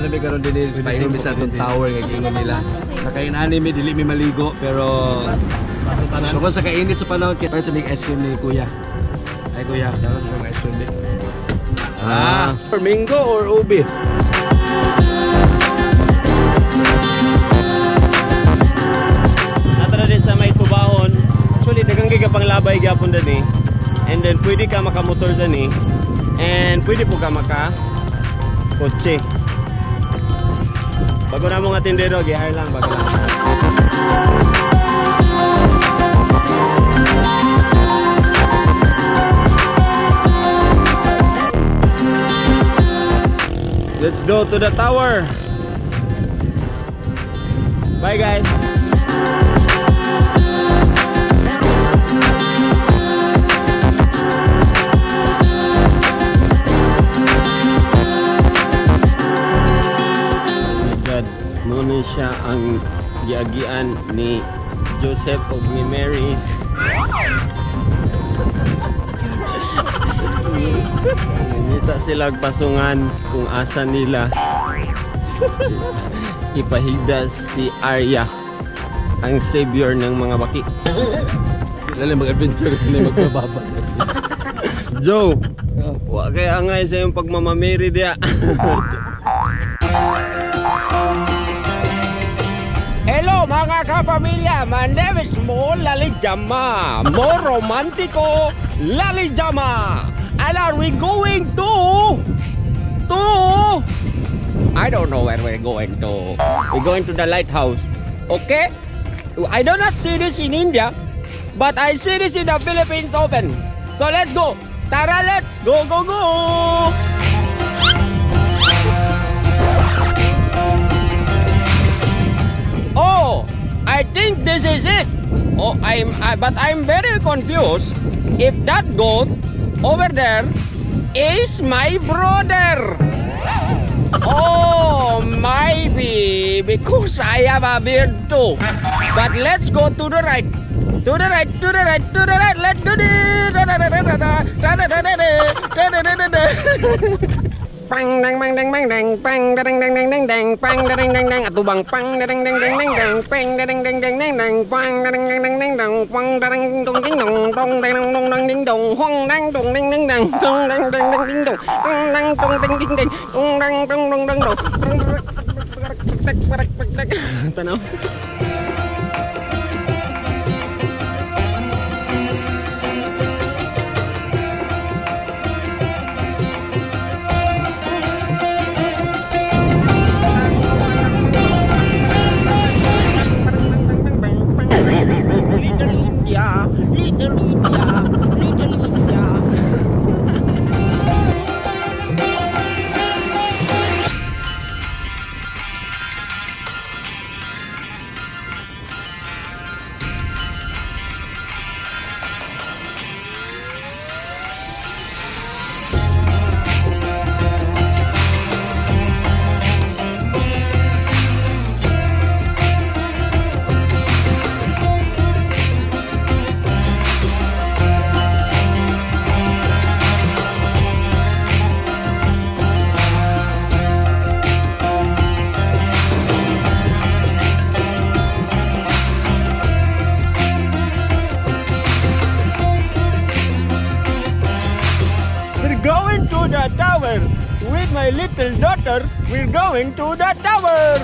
Ano mi karon din paingon mi sa atong tower nga giingon nila. Nakain ani mi, dili mi maligo, pero tungkol sa kainit sa panahon kita sa mig ice cream ni Kuya. Ay Kuya, dalo sa mga ice cream di. Ah, mango or ube? Natara din sa may tubahon. Actually, daghang giga pang labay gyapon dani. And then pwede ka makamotor dani. And pwede po ka maka kotse. Bago na mo nga tindero, gihire lang, bago lang. Let's go to the tower. Bye, guys. Oh my God, mo ni siya ang giagian ni Joseph ug ni Mary. Nangita sila og pasungan kung asa nila ipahigda si Arya, ang savior ng mga baki. Lali mag-adventure ni magbababa. Joe, wa kay angay sa iyong pagmamamiri diya. Hello, mga kapamilya, my name is Mo Lalijama, Mo Romantico Lalijama. And are we going to I don't know where we're going to. We're going to the lighthouse. Okay? I do not see this in India, but I see this in the Philippines open. So let's go. Tara, let's go, go, go! Oh, I think this is it. Oh, but I'm very confused if that goat over there is my brother. Oh, maybe because I have a beard too. But let's go to the right. To the right, to the right, to the right. Let's do this. Pang dang bang dang bang dang pang dang dang dang dang dang pang dang dang dang atubang pang dang dang dang dang dang pang dang dang dang dang dang pang dang dang dang dang dang pang dang dong ding dong dong dang dong dang ding dong huang dang dong ding ding dang dong dang dang dang ding dong dong dang dong ding ding ding dong dang dong dong dang dong. Tanaw. Little India, Little India, Little India. We're going to the tower with my little daughter. We're going to the tower.